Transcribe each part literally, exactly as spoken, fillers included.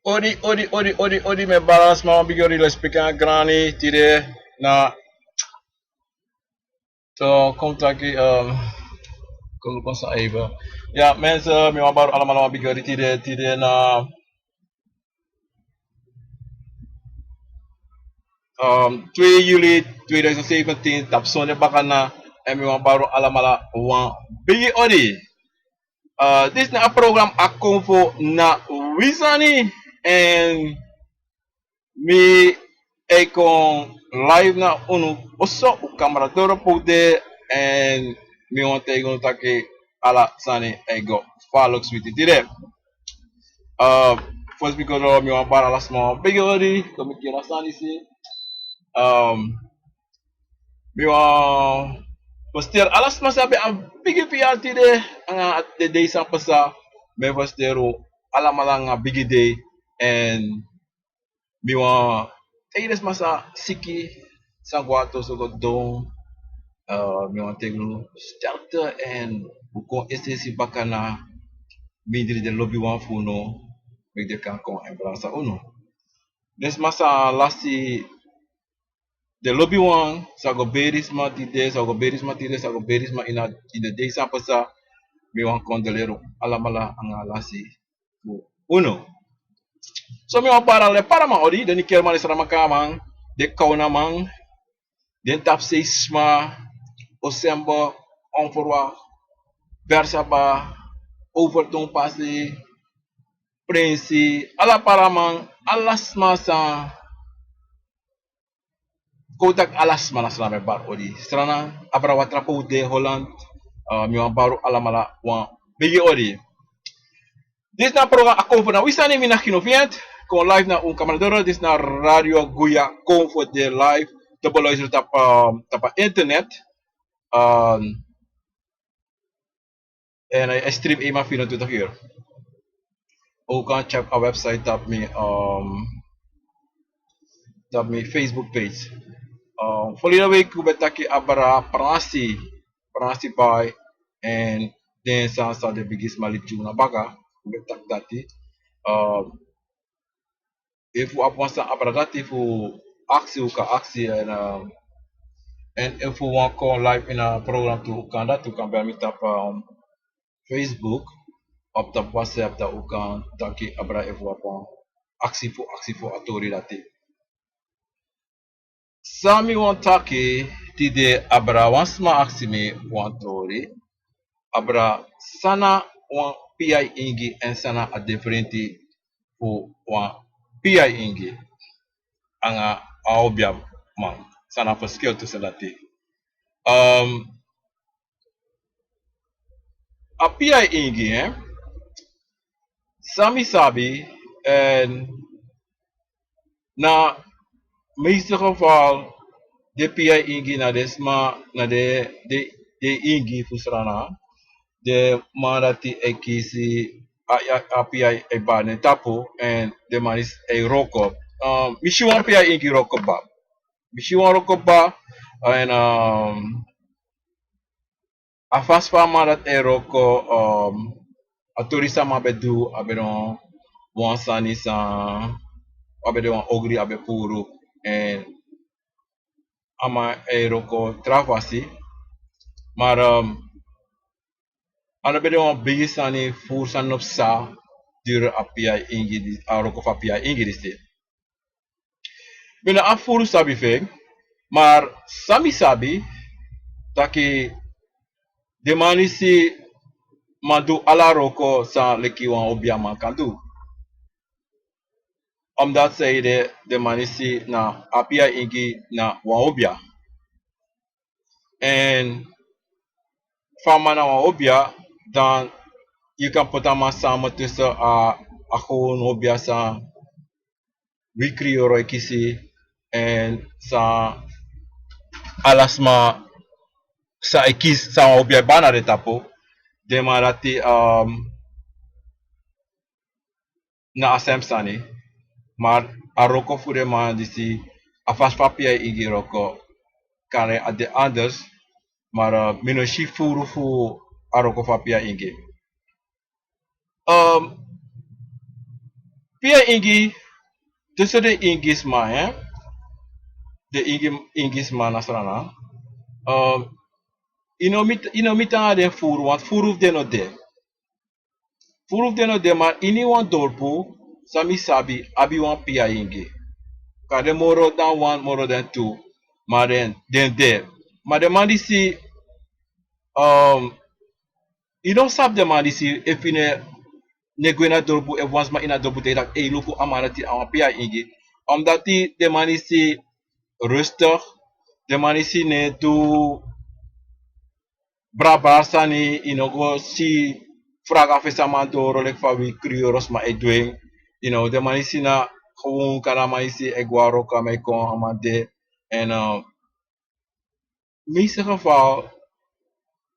Odi, odi, odi, odi, odi, mi e bari ala sma wan bigi odi, lespeki nanga grani tide na. So, kon taki, um, kon, kon sa even. Ya, mensen, mi wani bari alamala wan bigi odi tide, tide na, um, twee juli tweeduizend zeventien, tapu sonde bakana, èn mi wani bari alamala wan bigi odi. Uh, disi na a program Akomfo na Wi Sani, èn mi e kon live na unu oso, un kamera Doro Pow de, èn mi wani taigi unu taki ala sani e go fa leki switi tide. Uh, fosi mi go doro, mi wani bari ala sma wan bigi odi, kon mi kiri a sani disi. Um, mi wani feliciteri ala sma san abi a bigi verjaardag tide, nanga den dei san pasa. Mi e feliciteri un alamala nanga bigi dei. Èn mi wani taigi den sma san siki, san go a toso go don. Uh, mi wani taigi un sterkte èn un kon es'esi bakana mindri den lobiwan fu unu, meki den kan kon embrasa unu. Den sma san lasi den lobiwan, san go beri sma tide, san go beri sma tide, san go beri sma ini a, ini den dei san pasa, mi wani kondoleri un alamala nanga a lasi fu unu. So mi wani bari ala den Paraman odi, den Nikerman, den Saramakaman, den Kaunaman, den Tapseisma, Osembo, Onverwacht, Bersaba, Overtown Pasi, Prinsi, ala Paraman, ala sma san Kon taki ala sma na Sranan mi e bari odi. Sranan, abra, Watrapo, de Holland, uh, mi wani bari alamala wan bigi odi. Disi na program Akomfo na Wi Sani, mi na Gino Vincent. Kon live na un kamera Doro. Disi na Radio Guya Komfo de live. Te beluisteren tapu, um, tapu internet. Um, En hij, hij stream eenmaal vierentwintig uur. Ook kan check a website tapu mi, um, tapu mi Facebook page. Um, verleden week un ben taki abra pranasi, pranasi bai. En den san san den bigisma libi gi un na baka, un ben taki dati. Um, Efu un abi wan sani abra dati fu aksi, un kan aksi. En, eh, en efu un wani kon live ini a program tu, un kan dati, un kan bel mi tapu, um, Facebook of tapu WhatsApp, dan un kan taki abra efu un abi wan aksi fu, aksi fu a tori dati. San mi wani taki tide, abra wan sma aksi mi wan tori. Abra, san na wan piai ingi en san na a diferenti fu wan piai ingi anga a obiaman? San na a verschil tussen dati? Um, a piai ingi, eh? San mi sabi, en na meeste geval, den piai ingi na den sma, na den, den, den ingi fu Sranan. Den man dati e kisi a, a, a piai e bari den tapu, en den man disi e wroko. Um, mi si wan piai ingi wroko kaba. Mi si wan wroko kaba, en, um, a fasi fa a man dati e wroko, um, a tori san a man ben du, a ben de wan, wan sani san, a ben de wan ogri a ben puru, en a man e wroko tra fasi. Maar, um, a no ben de wan bigi sani, furu sani no psa duru a piai ingi di, a wroko fu a piai ingi disi. Mi no abi furu sabi fu en, maar san mi sabi, taki den man disi man du ala wroko san leki wan obiaman kan du. Omdat zij de, den man disi na a piai ingi na wan obia. En fa a man na wan obia, dan yu kan poti a man samen tussen a, a gewoon obia san wi Kriyoro e kisi, en san ala sma san e kisi, san wan obia e bari na den tapu. Den man dati, um, na a sem sani. Maar a wroko fu den man disi, a fasi fa a piai ingi wroko, kan a de anders. Maar, uh, mi no si furu fu a wroko fu a piai ingi. Um, Pia Ingi, tussen de Ingisma, hè? De Ingi, Ingisma na Sranan. Um, yu no miti, yu no miti nanga den furu, want furu fu den no de. Furu fu den no de, ma ini wan dorpu, san mi sabi, abi wan Pia Ingi. Kan de moro dan wan, moro dan tu, ma den, den de. Ma den man disi, um, yu no sabi den man disi, efu yu no, no e gwe na dorpu, efu wan sma ini a dorpu taigi taki, ei, luku a man dati, a wan Pia Ingi. Omdat den man disi rustig, den man disi no e du brabra sani, yu no go si fraga fu sama doro leki fa wi Kriyoro sma e du en. Yu no, den man disi na gewoon kan, a man disi e go a wroko, a man e kon, a man de. En, uh, meeste geval,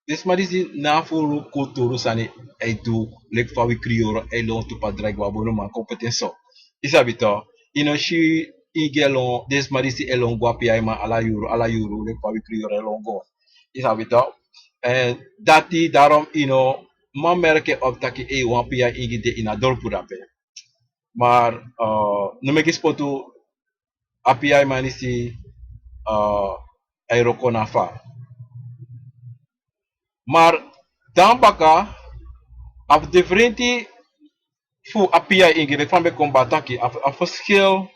den sma disi na furu kulturu sani e du leki fa wi Kriyoro e lontu, pe a drai go a bonuman kon poti en so. Yu sabi toch, yu no si Ingi e lon, den sma disi e lon go a Piaiman ala yuru, ala yuru, leki fa wi Kriyoro e lon go. Yu sabi toch. En dati, daarom yu no man merki op taki, ei, wan Pia Ingi de ini a dorpu dape. Maar, uh, no meki spotu, a Piaiman disi, uh, a e wroko na fa. Maar dan baka, a fu diferenti fu a Pia Ingi, leki fa mi ben kon bataki, a, a verschil,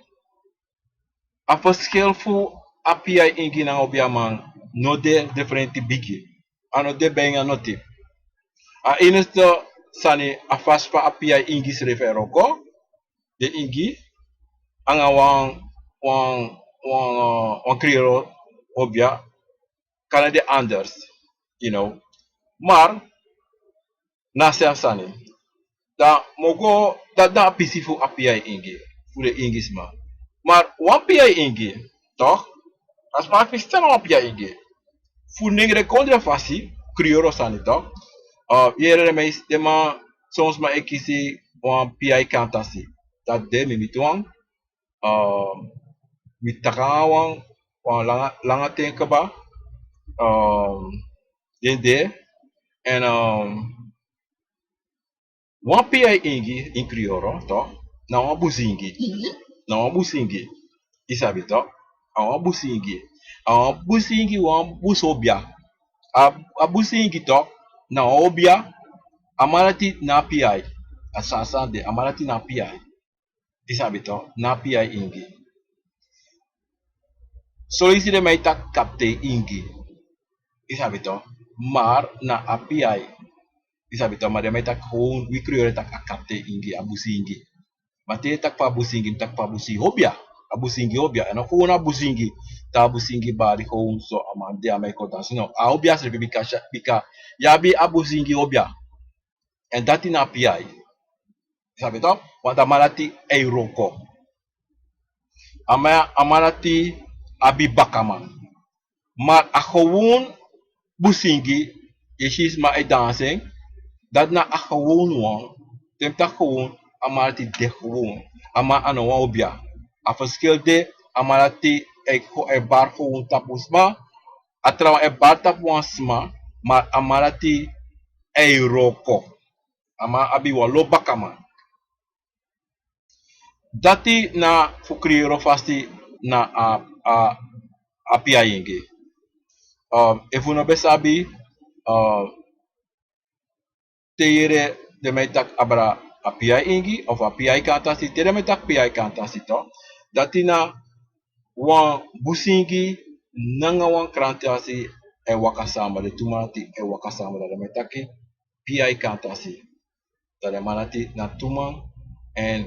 a verschil fu a Pia Ingi nanga obiaman no de diferenti bigi. A no de bijna noti. A enigste sani, a fasi fa a Pia Ingi srefi e wroko, den Ingi, anga wan, wan, wan, uh, wan Kriyoro obia, kan de anders, you know. Maar na a srefi sani. Dan mi o go, dati na a pisi fu a Pia Ingi, fu den Ingisma. Maar wan Pia Ingi, toch? A sma e ferstan wan Pia Ingi. Fu nengre kondre fasi, Kriyoro sani, toch? Uh, yere den man, den man, son sma e kisi wan Pia Kantasi. Dati de, mi miti wan, um, mi taki nanga wan, wan langa, langa ten kaba, um, den de, en, um, wan Pia Ingi ini Kriyoro, toch? Na wan Busi Ingi. Mhm. Na wan Busi Ingi. Yu sabi toch? A wan Busi Ingi. A wan Busi Ingi, wan Busi obia. A, a Busi Ingi toch? Na wan obia. A man dati na Pia. A sani san de, a man dati na Pia. Yu sabi toch, na Pia Ingi. Son leisi den man e taki kapten Ingi. Yu sabi toch, maar na a Pia. Yu sabi toch, maar den man e taki gewoon, wi Kriyoro e taki a kapten Ingi, a Busi Ingi. Maar te yu e taki fu a Busi Ingi, yu e taki fu a Busi obia. A Busi Ingi obia. En no gewoon a Busi Ingi, te a Busi Ingi bari gewoon so, a man de, a man e kon dansi. No, a obia srefi, bika, bika yu abi a Busi Ingi obia. En dati na Pia. Yu sabi toch? Want a man dati e wroko. A man, a man dati abi bakaman. Maar a gewoon Busi Ingi, yu e si sma e dansi en, dati na a gewoon wan. Te mi taki gewoon, a man dati de gewoon. A man a no wan obia. A verschil de, a man dati e, e bari gewoon tapu sma. A trawan e bari tapu wan sma, maar a man dati e wroko. A man abi wan lo bakaman. Dati na fu Kriyoro fasi na a, a, a Pia Ingi. Um, efu un no ben sabi, um, te yere den man e taki abra a Pia Ingi, of a Pia Kantasi, te den man e taki Pia Kantasi toch, dati na wan Busi Ingi nanga wan Krantasi e waka sama, den tu man dati e waka sama, dan den man e taki Pia Kantasi. Dan den man dati na tu man, en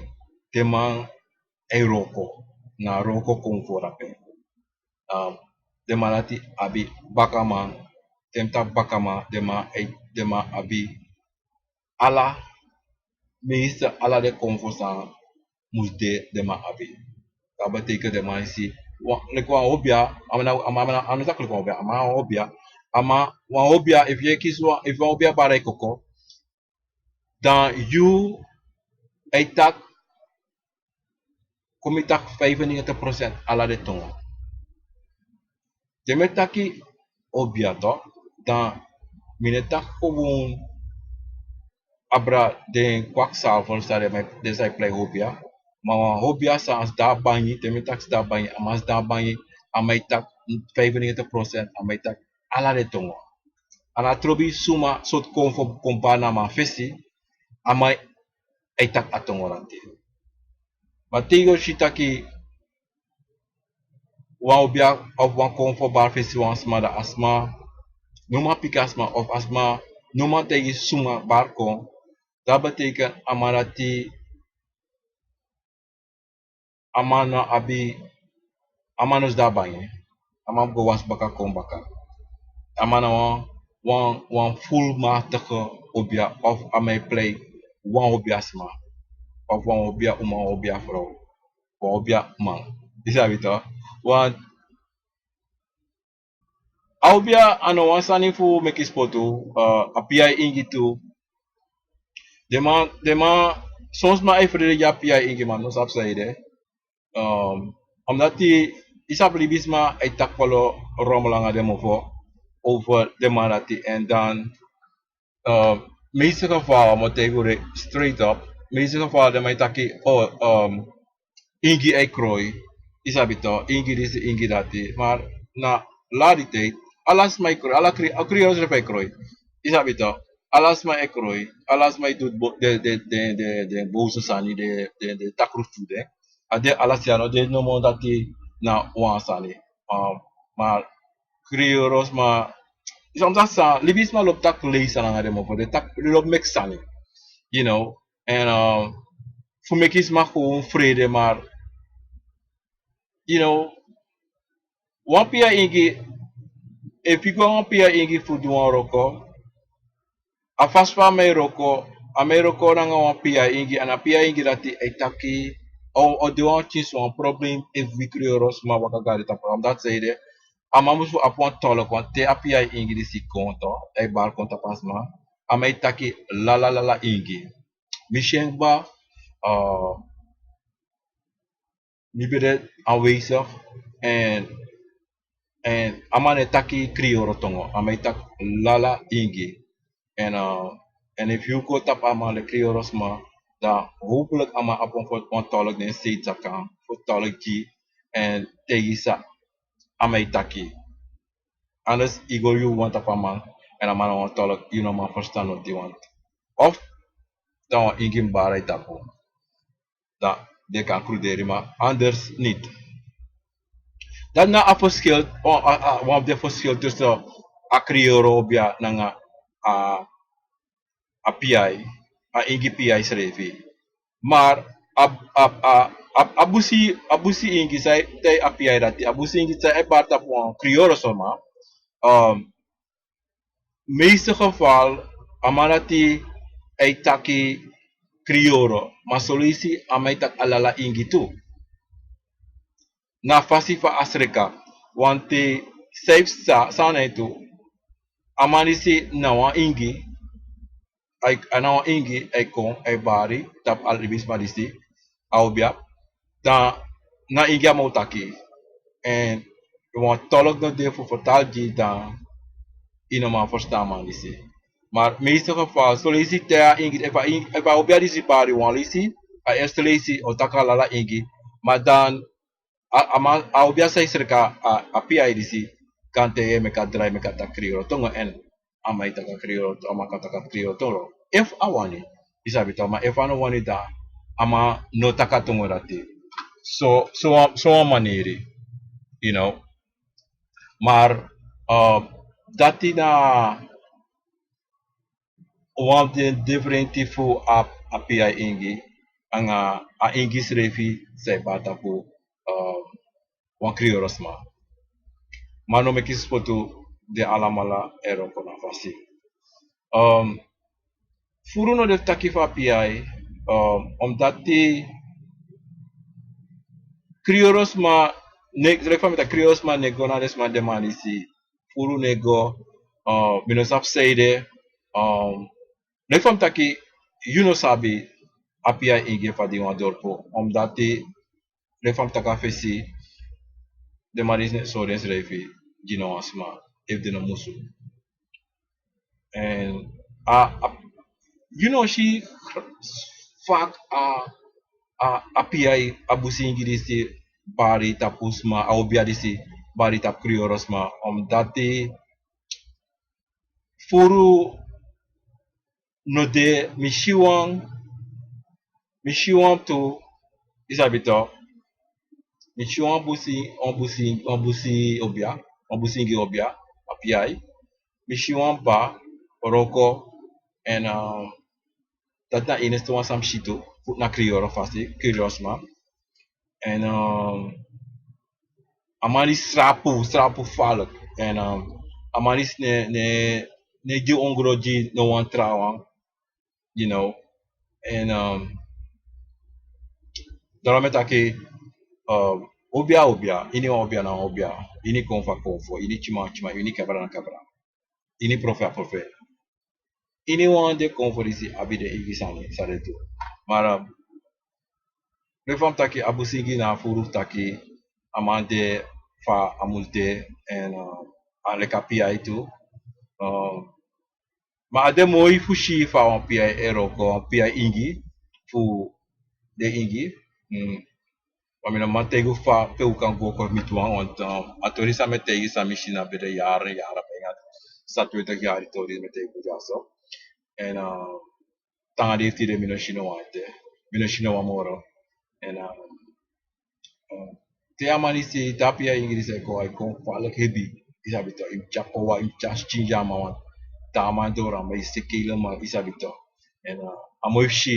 den man e wroko, na wroko kon fu drape. Um, den man dati abi bakaman, te mi taki bakaman, den man e, den man abi ala, meeste ala den konfo san mus de, den man abi. Dat betekent den man disi, wan, leki wan obia, a man, a man, a man, a man taki leki wan obia, a man wan obia, a man wan obia, efu yu e kisi wan, efu wan obia bari koko, dan yu e taki, kon mi taki vijfennegentig procent ala den tongo. Te mi e taki obia toch, dan mi no e taki gewoon abra den kwakzalver san den, den san e plei obia. Ma wan hobia san a sidon a bangi, te mi taki sidon a bangi, a man sidon a bangi, a man e taki vijfennegentig procent, a man e taki ala den tongo. A no trobi suma sortu kon fu kon bari na a man fesi, a man e taki a tongo dati. Ma te yu go si taki wan hobia of wan kon fu bari fesi wan sma, dan a sma no man piki a sma of a sma no man taigi suma bari kon, dati betekent a man dati, a man no abi, a man no sidon a bangi. A man go wasi baka kon baka. A man na wan, wan, wan fulmatige hobia of a man e plei wan hobia sma of wan hobia uma, wan hobia frow, wan hobia man. Yu sabi toch? Want a hobia a no wan sani fu meki spotu, uh, a pia ingi tu. Den man, den man, son sma e frede gi a pia ingi, ma no sabi san ede. Um, omdat yu, yu sabi libisma e taki folo rommel nanga den mofo over den man dati, en dan um, meeste geval, mi o taigi unu straight up, meeste geval den man e taki, oh, um, ingi e kroi. Yu sabi toch, ingi disi, ingi dati. Maar na laatste tijd, ala sma e kroi, ala kri-, a krioros e kroi. Yu sabi toch, ala sma e kroi, ala sma e du bo-, den, den, den, den, den boze sani, den, den, den takrutu den. A de ala sani, a no de nomo dati na wan sani. Um, maar krioros ma, soms a sa, libisma lobi taki lei sani nanga den mofo, den taki, den lobi meki sani. You know, en, um, fu meki sma gewoon frede, maar, you know, wan pia ingi, efu yu go na wan pia ingi fu du wan wroko, a fasi fa a man e wroko, a man e wroko nanga wan pia ingi, en a pia ingi dati e taki, o, o de wan kinsi wan problem efu wi krioros sma waka go na den tapu, omdat san ede, a man musu abi wan tolk, want te a pia ingi disi kon toch, e bari kon tapu a sma, a man e taki lala lala ingi. Mi si en kba, uh, mi ben de aanwezig, en, en a man e taki krioro tongo, a man e taki lala ingi. En, uh, en efu yu go tapu a man, den krioro sma, dan hopelijk a man abi wan, wan tolk den seti saka fu tolk gi, en taigi san a man e taki. Anders yu go yu wan tapu a man, en a man na wan tolk, yu no man ferstan noti, want of dan wan ingi mus bari a yu tapu. Dan den kan kruderi, maar anders niet. Dati na a verschil, o, a, a, wan fu den verschil tussen a krioro hobia nanga a, a pia, a ingi pia srefi. Maar a, a, a, a, a busi, a busi ingi san e, te a pia dati, a busi ingi san e bari tapu wan krioro sma, um, meeste geval, a man dati e taki krioro, ma son leisi a man e taki a lala ingi tu. Na fasi fa a sreka, want te san yu sa, san na en tu, a man disi na wan ingi, a, a na wan ingi, a e kon, a e bari tapu a libisma disi, a hobia, dan na ingi a man o taki. En wan tolk no de fu vertaal gi, dan yu no man ferstan a man disi. Maar meeste geval, son leisi te a ingi, efu a in-, efu a hobia disi bari wan leisi, a eerste leisi o taki a lala ingi, maar dan a, a man, a hobia san e sreka a, a pia disi, kan te yu e meki a drai, meki a taki krioro tongo, en a man e taki a krioro, a man kan taki a krioro tongo efu a wani. Yu sabi toch, ma efu a no wani, dan a man no taki a tongo dati. So, so wan, so wan maniri, you know. Maar, uh, dati na wan fu den differenti fu a, a pia ingi, nanga a ingi srefi san e bari tapu, uh, wan krioro sma. Ma no meki spotu, den alamala e wroko na fasi. Um, furu no de fu taki fu a pia, um, omdat krioro sma, ne, leki fa mi taki, krioro sma no e go na den sma, den man disi, furu no e go, uh, mi no sabi san ede, um, leki fa mi taki, yu no sabi a pia ingi efu a de ini wan dorpu, omdat leki fa mi taki na fesi, den man disi no e sori densrefi gi no wan sma efu den no musu. En a, a, yu no si fak a, a, a piai, a busingi disi bari tapu sma, a obia disi bari tapu kriyorosma. Omdati furu no de, mi si wan, mi si wan tu, yu sabi tok. Mi si wan busi, wan busi, wan busi obia, wan busingi obia, a piai. Mi si wan ba, roko, en, um, dati na enigste wan san mi si tu, fu na kriyoro fasi, kriyoro sma. En, um, a man disi srapu, srapu falek. En, um, a man disi ne, ne, ne gi ongro gi no wan trawan, you know. En, um, daarom e taki, um, obia, obia, ini wan obia na wan obia, ini konfo a konfo, ini tyiman a tyiman, ini kabra na kabra, ini profe a profe. Ini wan de konfo disi abi den eigi sani san den du. Maar, um, leki fa mi taki, a busingi na furu fu taki a man de fa a mus de, en, um, a leki a piai tu. Um, ma a de moi fu si fa wan piai e wroko, wan piai ingi, fu den ingi. Mm. Ma mi no man taigi un fa pe un kan go kon miti wan, want, um, a tori san mi e taigi, san mi si na ben de yaren, yaren, bijna zesentwintig yari tori mi e taigi un dyaso. En, um, te na a dei fu tide mi no si no wan ete, mi no si no wan moro. En, um, um, te a man disi, te a piai ingi disi e kon, a e kon falek hebi. Yu sabi tok, yu mus tyari powa, yu mus tyari skin gi a man, want te a man doro, a man e seki helemaal, yu sabi tok. En, uh, a moi fu si,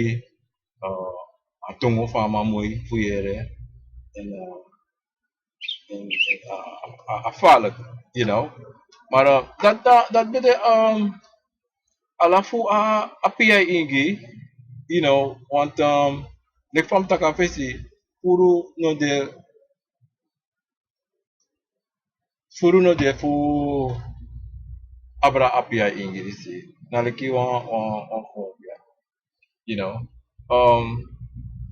uh, a tongo fu a man moi fu yere. En, uh, en, uh, a, a, a falek, you know. Maar, uh, dati, dati, dati ben de, um, ala fu a, a piai ingi, you know, want, um, leki fa mi taki a fesi, furu no de, furu no de fu abra a piai ingi disi. Na leki wan, wan, wan fu, yeah. You know. Um,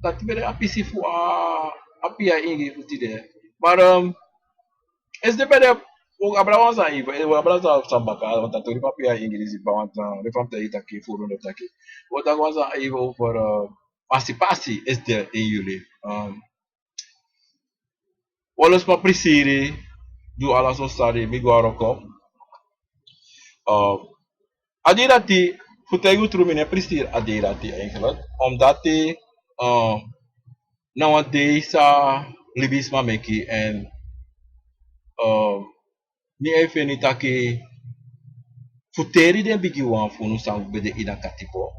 dati ben de a pisi fu a, a piai ingi fu tide. Maar, um, esde ben de, un o abra wan sani, un o abra wan sani baka, want a tori fu a piai ingi disi, want, uh, leki fa mi taigi taki, furu no taki. Un o taki wan sani over, uh, emancipatie esde in juli. Um, Un o lusu mi a prisiri, du ala sortu sani, mi go na wroko. Uh, a dei dati, fu taigi un tru, mi no e prisiri a dei dati eigenlijk. Omdati, uh, na wan dei san libisma meki, en, uh, mi e feni taki fu teri den bigiwan fu unu san ben de ini a katibo,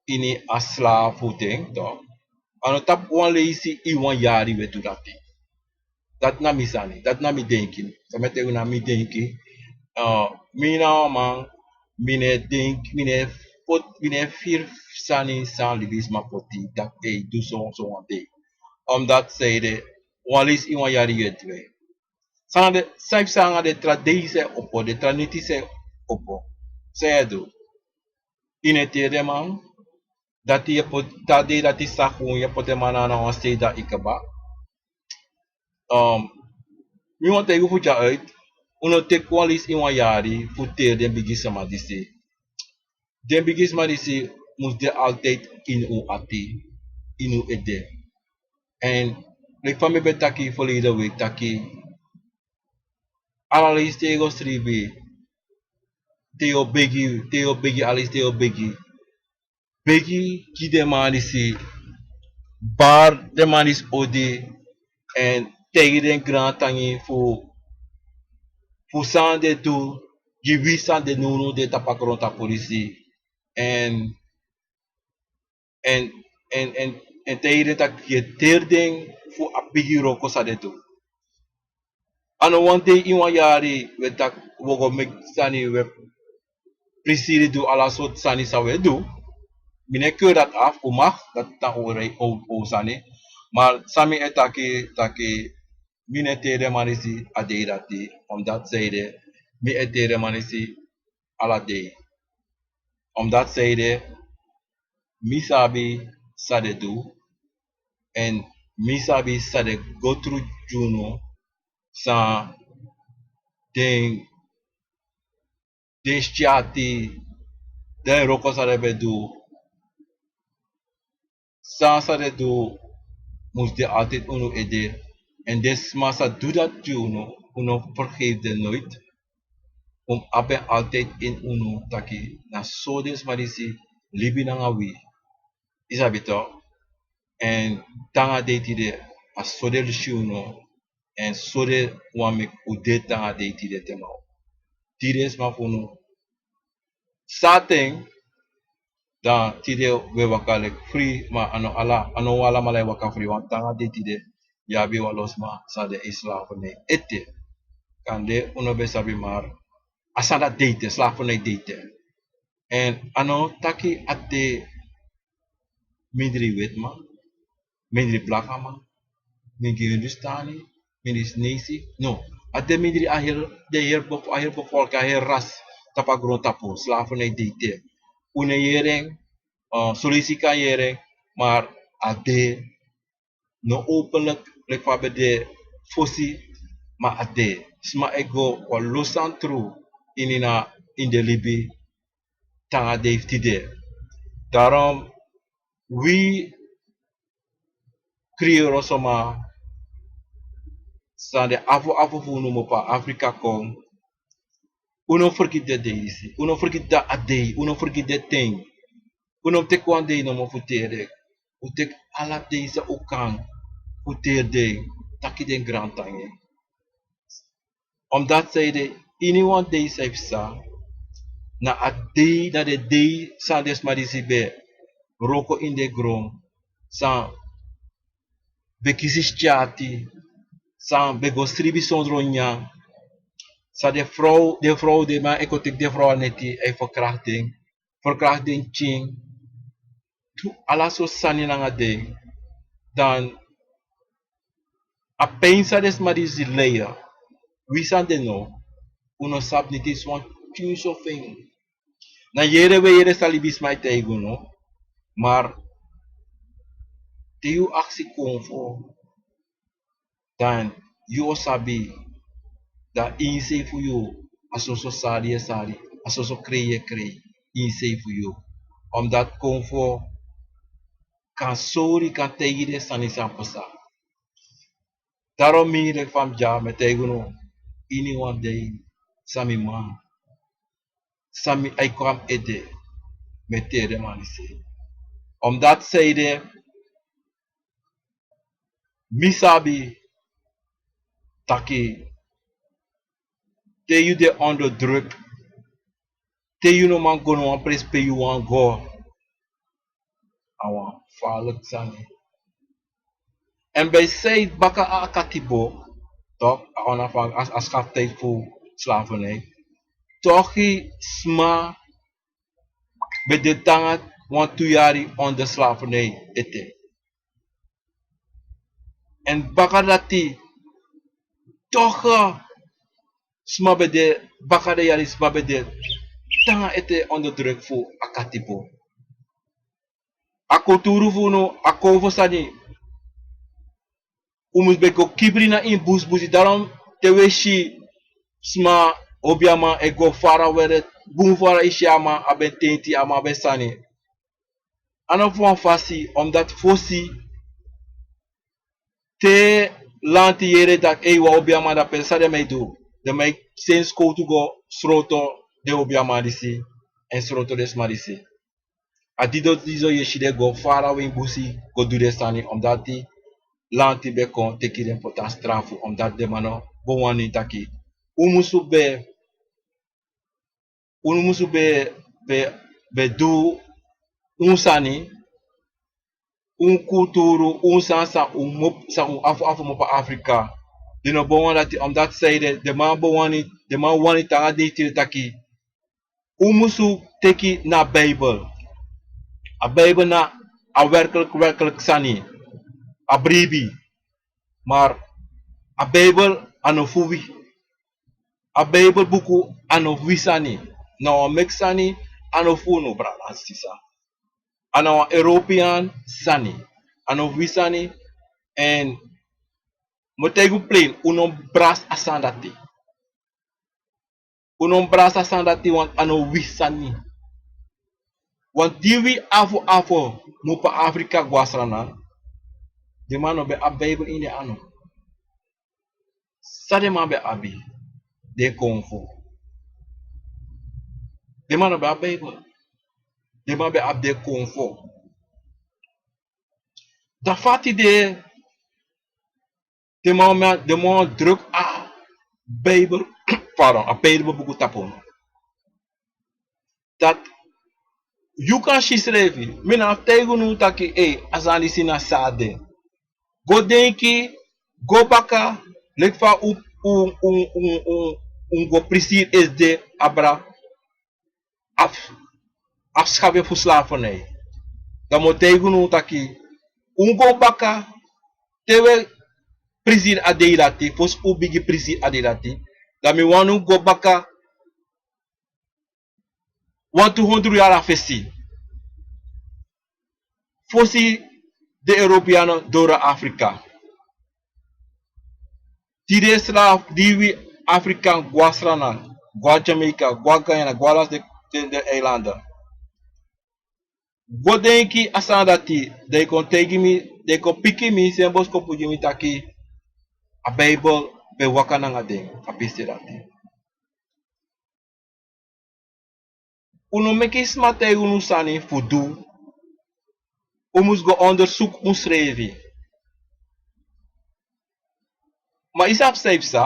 ini a slafu ten, tok. A no tapu wan leisi ini wan yari wi e du dati. Dati na mi sani, dati na mi denki. San mi e taigi unu na mi denki. Uh, mi na wan man, mi no e denki, mi no e poti, mi no e firi sani san libisma poti, taki e du so, so wan dei. Omdati sanede, wan leisi ini wan yari wi e du en. San na den, san yu psa nanga den tra dei san e opo, den tra neti san e opo. San yu e du? Yu no e teri den man. Dati yu e poti, te a dei dati saki unu, yu e poti den man na wan sei, dan yu kaba. Um, mi wani taigi unu fu dya uit, un no teki wan leisi ini wan yari fu teri den bigi sama disi. Den bigisma disi mus de altijd ini un ati, ini un ede. En leki fa mi ben taki verleden week taki, ala leisi te yu go sribi, te yu o begi, te yu o begi, ala leisi te yu o begi, begi gi den man disi, bari den man disi odi, en taigi den grantangi fu, fu san den du gi wi san de nownow de tapu a grontapu disi. En, en, en, en, en taigi den taki yu e teri den fu a bigi wroko san den du. A no wan dei ini wan yari wi e taki wi o go meki sani, wi e prisiri, du ala sortu sani san wi e du. Mi no e keur dati afu, un mag, dati na un rei, un, un sani. Ma san mi e taki, taki mi no e teri den man disi a dei dati, omdati sanede mi e teri den man disi ala dei. Omdati sanede mi sabi san den du, en mi sabi san den go tru gi unu, san den, den syati, den wroko san den ben du, San san den du mus de altijd unu ede. En den sma san du dati gi unu, unu vergeef den nooit. Un abi en altijd in unu taki na so den sma disi libi nanga wi. Yu sabi toch? En te nanga dei tide, a so den si unu. En so den wani meki un de te nanga dei tide te. Ma tide sma fu unu, saten, dan tide wi e waka leki fri, ma a no ala, a no wan alamala e waka fri. Want te nanga dei tide yu abi wan lo sma san de ini slavernij ete. Kande un no ben sabi, maar a sani dati de ete, slavernij de ete. En a no taki a de mindri wetiman, mindri blakaman, mindri Hindustani, mindri Sinesi. No, a de mindri a heri, den heri bef-, a heri bevolking, a heri ras tapu a grontapu, slavernij de ete. Un no e yere en, eh, son leisi yu kan yere en, maar a de, no openlijk leki fa a ben de fosi, ma a de. Sma e go wan lo sani tru ini na, ini den libi te nanga dei fu tide. Daarom wi Kriyoro sma san de afu afu fu unu mu opo na Afrika kon, un no fergiti den dei disi, un no fergiti a dei, un no fergiti den ten. Un no mus teki wan dei nomo fu teri den. Un teki ala dei san un kan fu teri den, taki den grantangi. Omdat san ede, iniwan dei san yu psa, na a dei, na den dei san den sma disi ben wroko ini den gron, san ben kisi syati, san ben go sribi sondro nyanyan, san den frow, den frow, den man e kon teki den frow na neti, e ferkrakti den, ferkrakti den pikin, du ala sortu sani nanga den. Dan a pein san den sma disi lei, wi san de no, un no sabi niti, wan pikinso fu en. Na yere wi e yere san libisma e taigi unu. Maar te yu aksi konfo, dan yu o sabi, dan ini sei fu yu, a soso sari yu e sari, a soso krei yu e krei ini sei fu yu. Omdat konfo kan sori, kan taigi den sani san pasa. Daarom mi, leki fa mi dya, mi e taigi unu, iniwan dei san mi man, san mi e kon na mi ede, mi e teri den man disi. Omdat san ede, mi sabi taki te yu de onderdruk, te yu no man go na wan presi pe yu wani go, a wan farliki sani. En bij zij baka a Akatibo, toch, a onafhankelijk, a, a schaftij fu slavernij, toch, sma ben de te nanga wan tu yari onder slavernij ete. En baka dati, toch, sma ben de, baka den yari sma ben de te nanga ete onderdruk fu Akatibo. A kulturu fu unu, a konfo sani, un mus ben go kibri na ini busibusi. Daarom te wi e si sma, obiaman e go fara were, bun fara, yu si a man a ben tenti, a man a ben sani. A no fu wan fasi, omdat fosi te lanti yere taki ei, wan obiaman de ape, san den man e du, den man e seni skowtu go sroto den obiaman disi, en sroto den sma disi. A dido dido yu e si den go fara we ini busi go du den sani, omdat lanti ben kon teki den poti a strafu, omdat den man no ben wani taki un musu ben, un musu ben, ben, ben du un sani, un kulturu, un sani san un mu opo, san un afu afu mu opo na Afrika. Den no ben wani dati, omdat san ede, den man ben wani, den man wani te nanga dei tide taki un musu teki na Bijbel. A Bijbel na a werkelijk, werkelijk sani, a bribi. Maar a Bijbel a no fu wi. A Bijbel buku a no fu wi sani. Na wan meki sani, a no fu unu, brada, sisa. A na wan European sani. A no fu wi sani. En mi o taigi un plein, un no mus brasi a sani dati. Un no mus brasi a sani dati, want a no fu wi sani. Wan di wi afo afo mu pa Afrika go a Sranan, den man no ben abi Bijbel ini den anu. San den man ben abi? Den konfo. Den man no ben abi Bijbel. Den man ben abi den konfo. Dan fa tide den man, den man druk a Bijbel, pardon, a Bijbel buku tapu unu. Dati yu kan si srefi. Mi no abi taigi unu taki, ei, a sani disi na san a de. Go denki, go baka, leki fa un, un, un, un, un, un go prisiri esi de abra, a fu, a fu skafu fu slavernij. Dan mi o taigi unu taki, un go baka, te un e prisiri a dei dati, fosi un bigin prisiri a dei dati, dan mi wani un go baka wantu hondru yari na fesi. Fosi den Europeano doro Afrika. Tide srafu di wi Afrikan go a Sranan, go a Jamaica, go a Guyana, go a lasi den, den, den eilanden. Go denki a sani dati, dan yu kon taigi mi, dan yu kon piki mi, seni boskopu gi mi taki, a Bijbel ben waka nanga den, a pisi dati. Un no meki sma taigi unu sani fu du. Un mus go ondersuku unsrefi. Ma yu sabi san yu psa?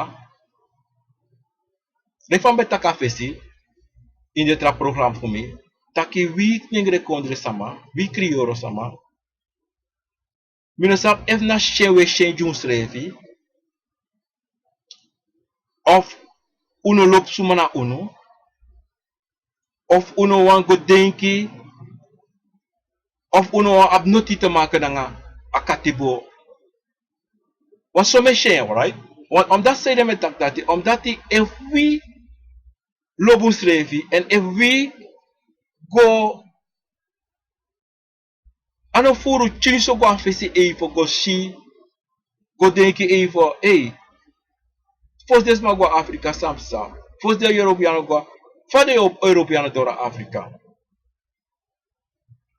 Leki fa mi ben taki a fesi, ini den tra program fu mi, taki wi nengre kondre sama, wi kriyoro sama, mi no sabi efu na syen un e syen gi unsrefi, of un no lobi suma na unu, of un no wani go denki, of un no wani abi noti te maken nanga a katibo. Wan so mi e syen, right? Wan, omdati san ede mi e taki dati, omdati efu wi lobi unsrefi, èn efu wi go A no furu tyinso go a fesi eifo go si, go denki eifo, ei, fosi den sma go a Afrika san psa, fosi den Europeano go a, fa den Europeano doro a Afrika.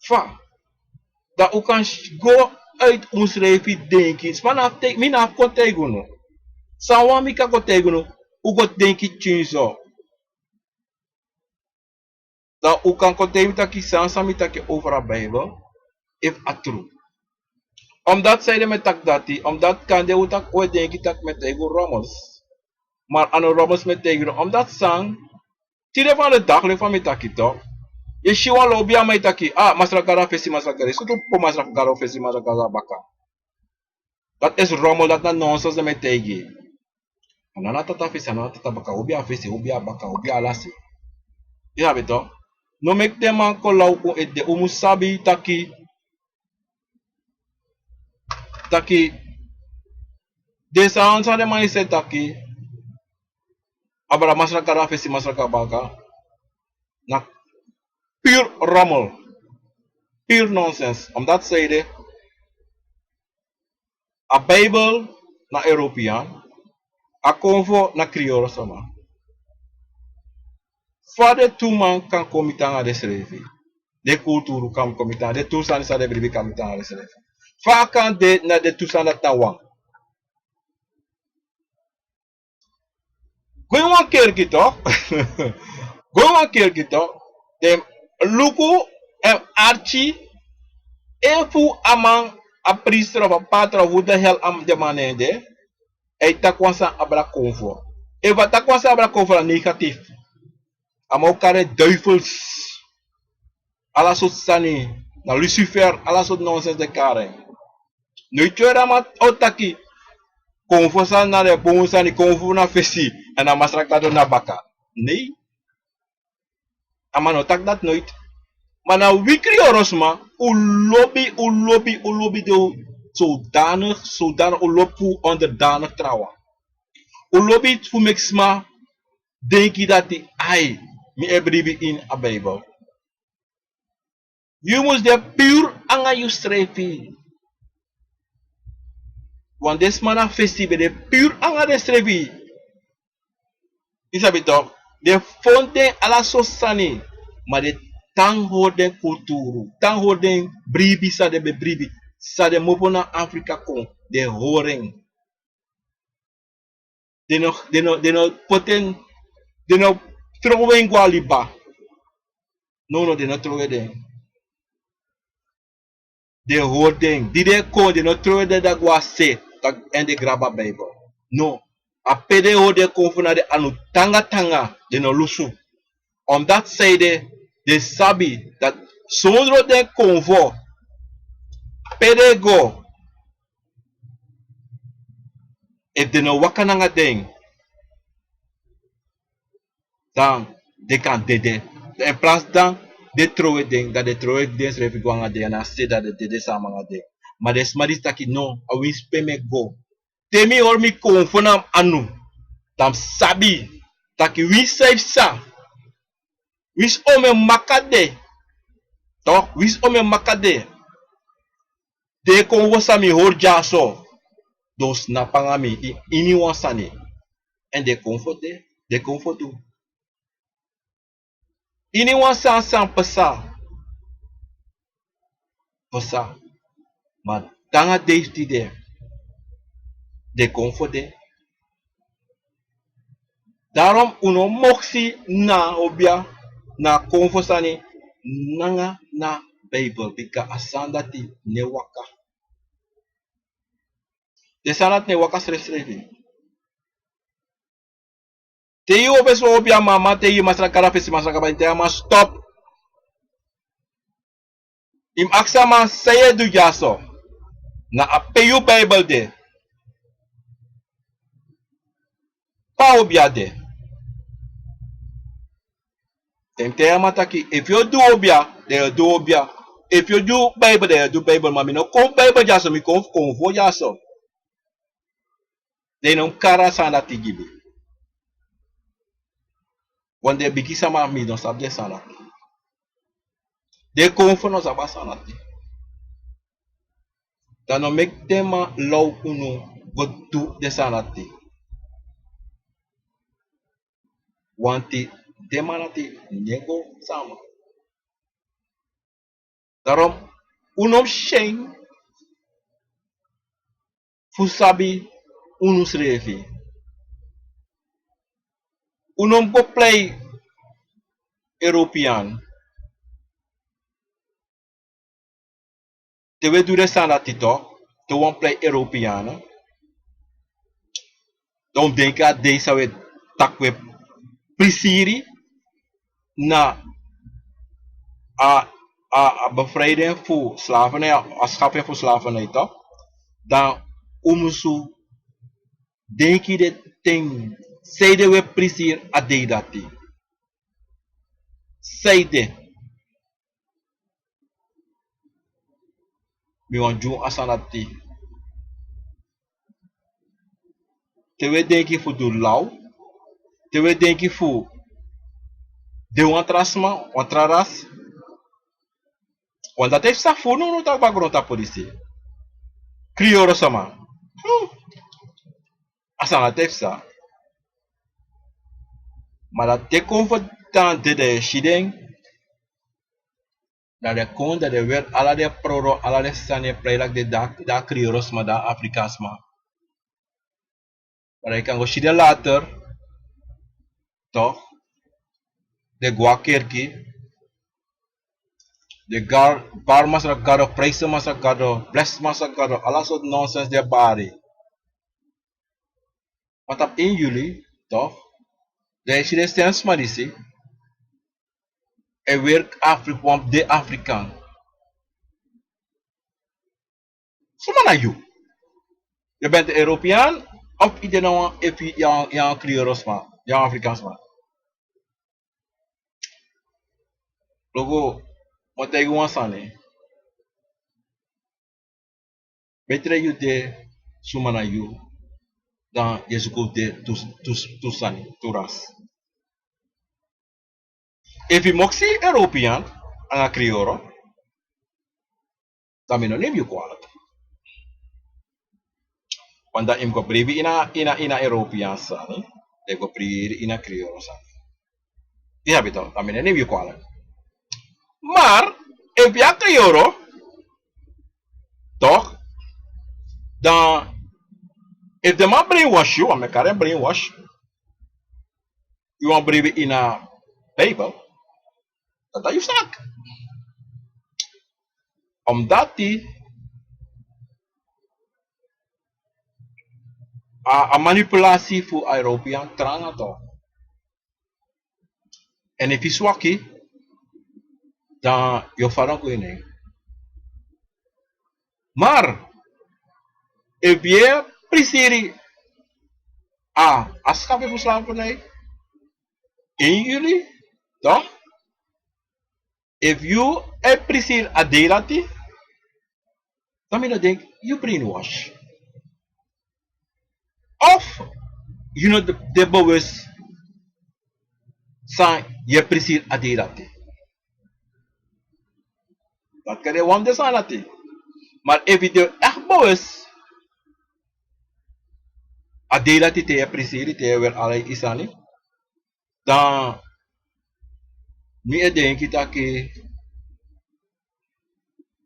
Fa, dan un kan go uit unsrefi denki, sma na abi, mi na abi kon taigi unu. San wan mi kan go taigi unu, un go denki tyinso. Dan un kan kon taigi mi taki san san mi taki over a Bijbel, efu a tru. Omdati san ede mi e taki dati, omdati kande un taki un e denki taki mi e taigi un rommels. Ma a no rommels mi e taigi unu, omdati san, tide van de dag leki fa mi taki toch. Yu e si wan lobiaman e taki, ah, Masra Gado a fesi, Masra Gado, yu sutu poti Masra Gado a fesi, Masra Gado a baka. Dati is rommel, dati na nonsens den mi e taigi. A no na tata fesi, a no na tata baka, un abi a fesi, un abi a baka, un abi a lasi. Yu sabi toch? No meki den man kon law un ede, un mus sabi taki, taki den sani san den man e seni taki, abra Masra Gado a fesi, Masra Gado a baka, na pure rommel, pure nonsens. Omdati san ede, a Bijbel na Europeaan, a konfo na kriyoro sama. Fa den tu man kan kon miti nanga densrefi? Den kulturu kan kon miti nanga, den tu sani san den bribi kan miti nanga densrefi. Fa a kan de na den tu sani dati na wan? Go ini wan kerki toch. Go ini wan kerki toch. Den luku èn arki efu a man, a priester of a pater of hoe de hel a man, den man nen de, a e taki wan sani abra konfo. Efu a taki wan sani abra konfo, na negatief. A man o kari en duivels. Ala sortu sani, na Lucifer, ala sortu nonsens den kari en. Noiti yu o yere a man o taki konfo sani na den bun sani, konfo na fesi, èn na Masra Gado na baka. Nei. A man no taki dati noiti. Ma na wi kriyoro sma, un lobi, un lobi, un lobi den zodanig, zodanig, un lobi fu onderdanig trawan. Un lobi fu meki sma denki dati, ai, mi e bribi ini a Bijbel. Yu mus de pure nanga yusrefi. Want den sma na fesi ben de pure nanga densrefi. Yu sabi toch, den fon den ala sortu sani, ma den Tan hori den kulturu, tan hori den bribi san den ben bribi, san den mopo na Afrika kon, den hori en. Den no, den no, den no poti en, den no trowe en go na liba. No, no, den no trowe den. Den hori den, di den kon, den no trowe den dati go na se, taki èn den grabu a Bijbel. No, a pe den hori den kon fu na den anu tanga tanga, den no lusu. Omdat sanede den sabi dati sondro den konfo, pe den go, efu den no waka nanga den, dan den kan dede. Dan in plaats dan den trowe den, dan den trowe densrefi go nanga den na se, dan den dede samen nanga den. Ma den sma disi taki no, a winsi pe mi e go, te mi hori mi konfo na mi anu, dan mi sabi taki winsi san yu psa, winsi omeni maka de, toch, winsi omeni maka de, den konfo san mi hori dyaso, den o snapu nanga mi ini wan sani. Èn den konfo de, den konfo du. Ini wan sani san psa, psa. Ma te nanga dei fu tide, den konfo de. Daarom un no moksi na obia, na konfo sani nanga na Bijbel, bika a sani dati no e waka. Den sani dati no e waka srefsrefi. Te yu o fesi wan obia, mama, te yu masra kaba, fesi masra kaba, yu taigi a man stop. Yu mus aksi a man san yu e du dyaso. Na a pe yu Bijbel de. Pe a obia de. Den mus taigi a man taki efu yu o du obia, dan yu o du obia. Efu yu o du Bijbel, dan yu o du Bijbel. Ma mi no kon Bijbel dyaso, mi kon fu konfo dyaso. Den no mus kari a sani dati gi mi. Want den bigi sama fu mi no sabi den sani dati. Den konfo no sabi a sani dati. Dan no meki den man low unu go du den sani dati. Want den man dati no e go sama. Daarom un no mus syen fu sabi unu srefi. Un no mus go prei European. Te un e du den sani dati, te un wani prei European, dan un mus denki a dei san un e taki un e prisiri na a, a, a bevrijding fu slavernij, a, a schapping fu slavernij, toch? Dan un musu denki den ten sanede un e prisiri a dei dati. Sanede. Mi wani gi unu a sani dati. Te un e denki fu du law, te un e denki fu de wan tra sma, wan tra ras. Want dati e psa fu nownow, taki baka grontapu disi. Kriyoro sama. Hmm. A sani dati e psa. Ma dati e kon fu tan dede, yu si den. Dan den kon, dan den weri ala den proro, ala den sani e prei leki den, den a Kriyoro sma, den a Afrika sma. Ma dan yu kan go si den later, toch? Den go a kerki. Den bari Masra Gado, prijsi Masra Gado, blesi Masra Gado, ala sortu nonsens den e bari. Ma tapu één juli, toch? Dan yu si den sma disi e weri Afri-, wan de Afrikaan. Suma na yu? Yu ben Europeaan of yu de na wan, efu yu a, yu a Kriyoro sma, yu a Afrikaan sma? Luku, mi o taigi yu wan sani. Betre yu de suma na yu, dan yu e suku de tu, tu, tu sani, tu ras. Efu yu moksi Europeaan nanga Kriyoro, dan mi no neem yu kwalijk. Want dan yu mus go bribi ini a, ini a, ini a Europeaan sani, dan yu go bribi ini a Kriyoro sani. Yu sabi toch, dan mi no neem yu kwalijk. Efu yu a kriyoro, toch, dan efu den man brainwash yu, want mi e kari en brainwash, yu wani bribi ini a Bijbel, dati na yu saki. Omdati a, a manipulasi fu a European tranga toch. En efu yu swaki, dan yu o fadon go ini en. Maar efu yu e prisiri a, a schafi fu slavernij één juli, toch? Efu yu e prisiri a dei dati, dan mi no denki yu brainwash. Of yu no de, de bewus san yu e prisiri a dei dati. Dati kan de wan fu den sani dati. Maar efu yu de echt bewus a dei dati te yu e prisiri, te yu e weri ala yu sani, dan mi e denki taki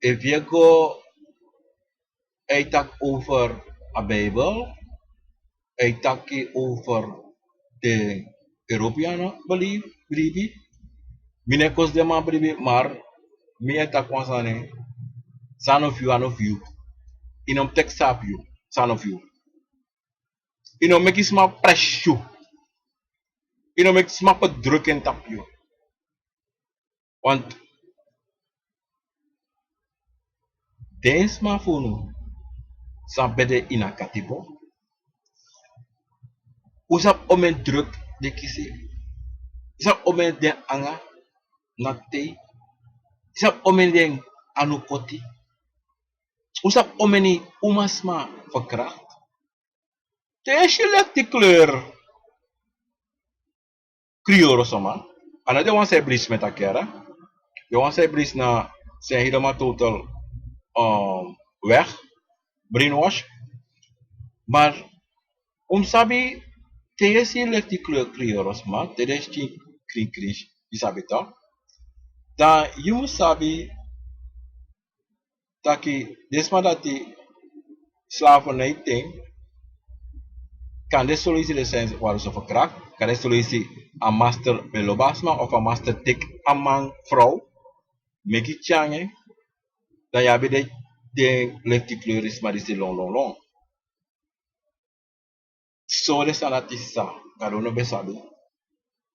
efu yu e go, a e taki over a Bijbel, a e taki over den Europeanen bribi, bribi. Mi no e kosi den man bribi, maar mi e taki wan sani, san no fu yu, a no fu yu. Yu no mus teki san abi yu, san no fu yu. Yu no meki sma presi yu. Yu no meki sma poti druk en tapu yu. Want den sma fu unu san ben de ini a katibo, un sabi omeni druk den kisi, un sabi omeni den anga na tei, un sabi omeni den anu koti, un sabi omeni umasma verkracht. Te yu e si lefti kleur kriyoro sma, a no de wan san e brisi, mi e taki, a de wan san e brisi, na san helemaal totaal, um, weg, brainwash. Maar un mus sabi, te yu e si lefti kleur kriyoro sma, te den skin krin krin, yu sabi toch, dan yu mus sabi taki den sma dati slavernij ten, kande solusi den sani wari so verkracht, kande solusi a master ben lobi a sma of a master teki a man, vrouw, meki tyari en, dan yu abi den, den lefti kleur sma disi lon, lon, lon. So den sani dati sa, Gado no ben sabi.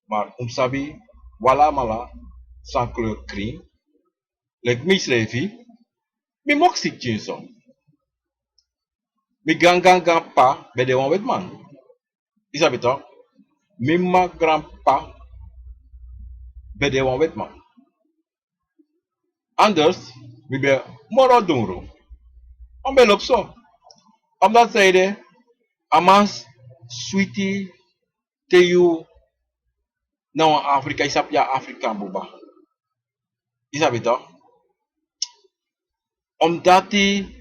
Maar un mus sabi, wi alamala san kleur krin. Leki mi srefi, mi moksi pikin so. Mi gran, gran, granpa ben de wan wetiman. Yu sabi toch? Mi mama granpa ben de wan wetiman. Anders mi ben moro dunru. A ben lobi so. Omdat zij de a man switi te yu na wan Afrika, yu sabi, yu a Afrika buba. Yu sabi toch? Omdati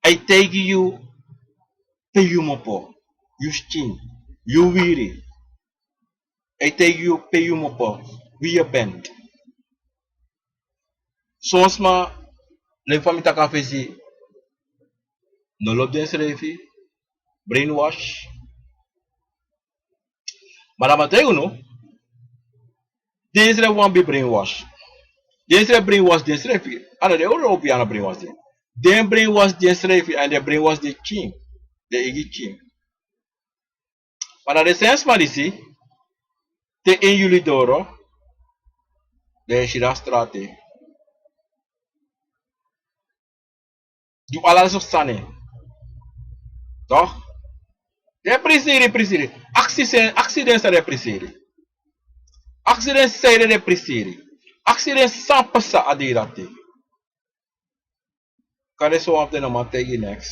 a e taigi yu pe yu mus opo, yu skin, yu wiri. A e taigi yu pe yu mus opo, wie je bent. Son sma, leki fa mi taki a fesi, no lobi densrefi, brainwash. Maar dan mi e taigi unu, densrefi wani ben brainwash. Densrefi brainwash densrefi. A no den Europeanen brainwash den. Den brainwash densrefi, èn den brainwash den pikin, den eigi pikin. Maar na den srefi sma disi, te één juli doro, den e siri a strati. Gi ala den sortu sani. Toch? Den e prisiri, prisiri. Aksi den, aksi den san den e prisiri. Aksi den san den e prisiri. Aksi den san pasa a dei dati. Kande sowan fu den no man taigi neks.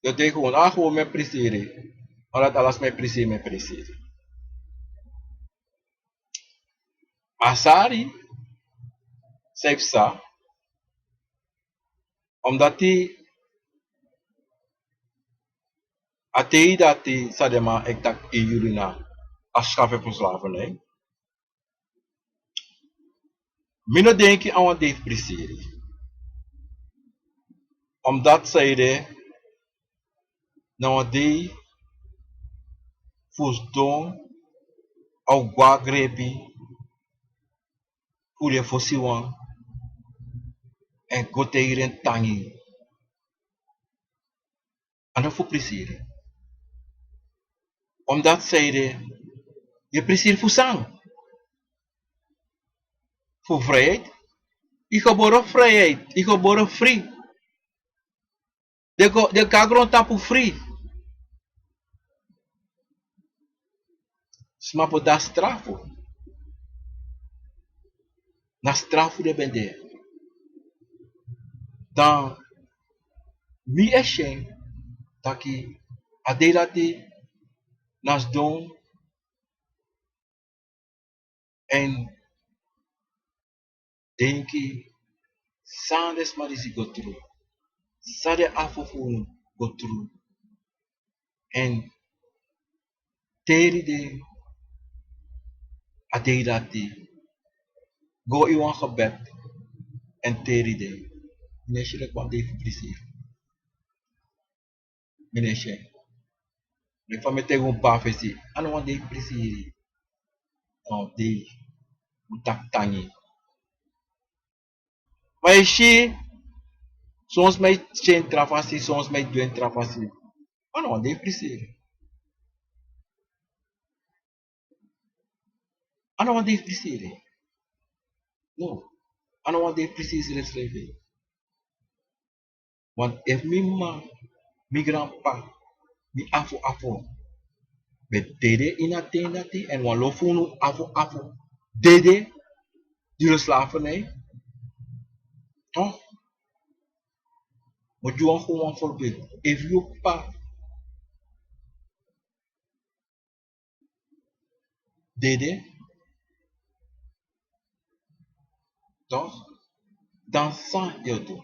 Den taigi gewoon, a gewoon mi e prisiri. Omdat ala sma e prisiri, mi e prisiri. A sari san e psa, omdati a tei dati san den man e taki één juli na afschaffing van slavernij. Mi no denki a wan dei fu prisiri. Omdat saide na wan dei fu sidon a o gwe a grepi fu den fosiwan èn go taigi den tangi. A no fu prisiri. Omdat saide yu e prisiri fu san? Fu vrijheid. Yu gebore vrijheid, yu gebore fri. Den kon go na grontapu fri. Sma poti den a strafu. Na strafu den ben de. Dan mi e si en taki a dei dati na sidon èn denki san den sma disi go tru, san den afo fu unu go tru. Èn teri den a dei dati. Go ini wan gebed èn teri den. Mi no e si leki wan dei fu prisiri. Mi no e si en. Leki fa mi e taigi unu baka fesi, a no wan dei fu prisiri. A wan dei fu taki tangi. Ma yu si, son sma e si en tra fasi, son sma e du en tra fasi. A no wan dei fu prisiri. A no wan dei fu prisiri. No. A no wan dei fu prisiri srefsrefi. Want efu mi m'ma, mi granp'pa, mi afo afo ben dede ini a ten dati èn wan lo fu unu afo afo dede duru slavernij. Toch? Mi o gi wan gewoon voorbeeld. Efu yu p'pa dede, toch? Dan san yu o du?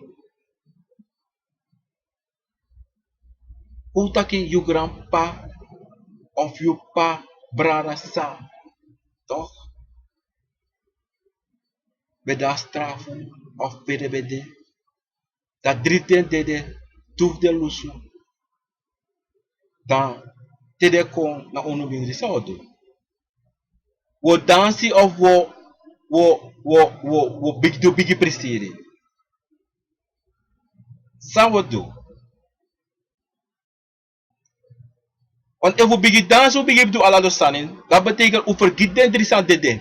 Un taki yu granp'pa of yu p'pa brada san, toch? Ben de a strafu of bede bede. Dan dri den dede, tu fu den lusu. Dan te den kon na unu mindri, san wi o du? Wi o dansi of wi o, wi o, wi o, wi o, wi o bigi du bigi prisiri? San wi o du? Want efu wi bigi dansi, wi bigi du ala den sani, dan betekent wi fergiti den dri san dede.